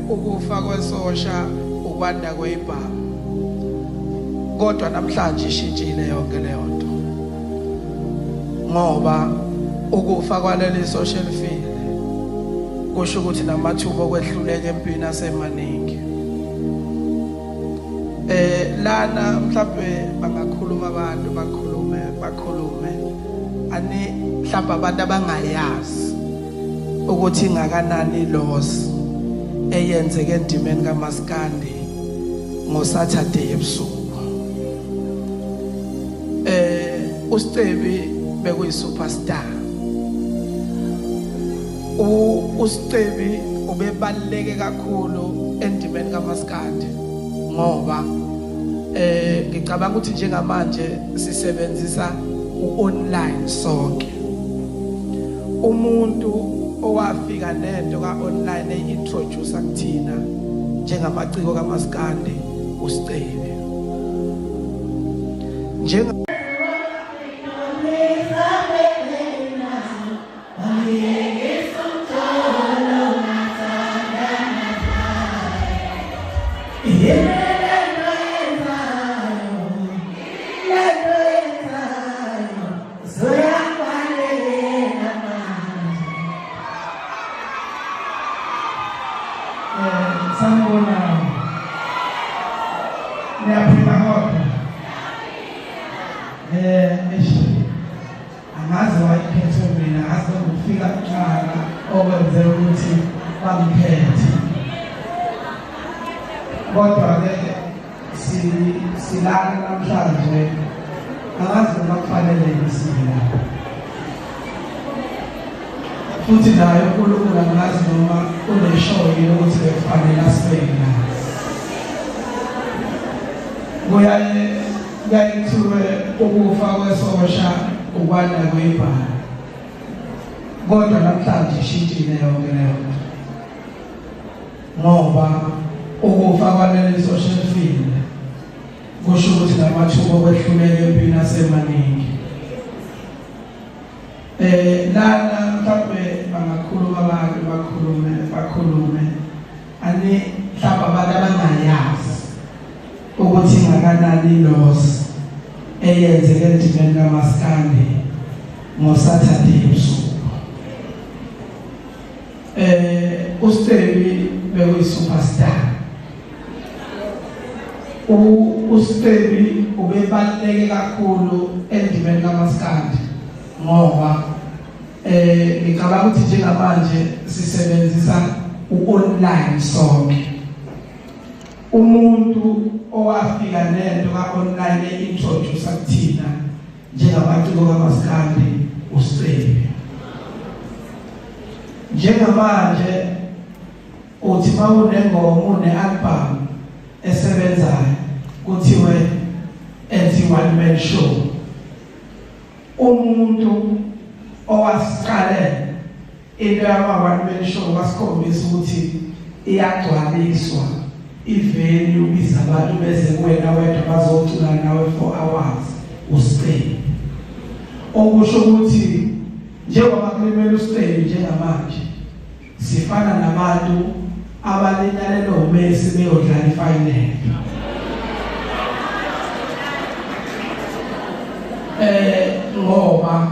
Ukufa kwesosha ukwanda kweyibhamu, kodwa namhlanje ishintshile yonke leyo nto, ngoba ukufa kwaleli sosha elifile kusho ukuthi namathuba okwehluleka empini asemaningi. Lana mhlawumbe bangakhuluma abantu, bakhulume bakhulume, ani mhlawumbe abantu abangayazi ukuthi ingakanani loss eyenzeke endimeni kaMaskandi ngoSaturday ebusuku. USicebi bekuyi superstar. USicebi ubebaluleke kakhulu endimeni kaMaskandi, ngoba ngicabanga ukuthi njengamanje sisebenzisa uonline sonke. Umuntu owafika nento ka-online e-introduce kuthina njengamaciko kaMaskandi uSicebi. Njenga Sanibona. Niyaphila kodwa? Eish. Angazi wayikhethwe mina, ngazi ngifika kuqala okwenze ukuthi bangikhethe. Kodwa ke silana namhlanje, angazi noma kufanele ngisibe lapha. Futhi naye uNkulunkulu angazi noma uneshow yini ukuthi bekufanele asibeke la. Kuyaye kuthiwe ukufa kwesosha ukwanda kwebhala, kodwa namhlanje ishintshile yonke leyo nto, ngoba ukufa kwaleli sosha elifile kusho ukuthi namathuba okwehluleka empini asemaningi. Lana mhlawumbe bangakhuluma abantu, bakhulume bakhulume, ani mhlawumbe abantu abangayazi ukuthi ingakanani loss eyenzeke endimeni kaMaskandi ngoSaturday ebusuku. USicebi bekuyi superstar. USicebi ubebaluleke kakhulu endimeni kaMaskandi, ngoba ngicabanga ukuthi njengamanje sisebenzisa uonline sonke. Umuntu owafika nento ka-online e-introduce kuthina njengamaciko kaMaskandi uSicebi. Njengamanje uthi mawunengoma, une-album esebenzayo, kuthiwe ethi one man show. Umuntu owasiqalela into yama one man show wasikhombisa ukuthi iyagcwaliswa ivenue, ubiza abantu beze kuwena wedwa bazocula nawe 4 hours, uSicebi. Okusho ukuthi njengoba kulimele uSicebi njengamanje, sifana nabantu abalinalelo uMessi beyodlala ifinal. Ngoba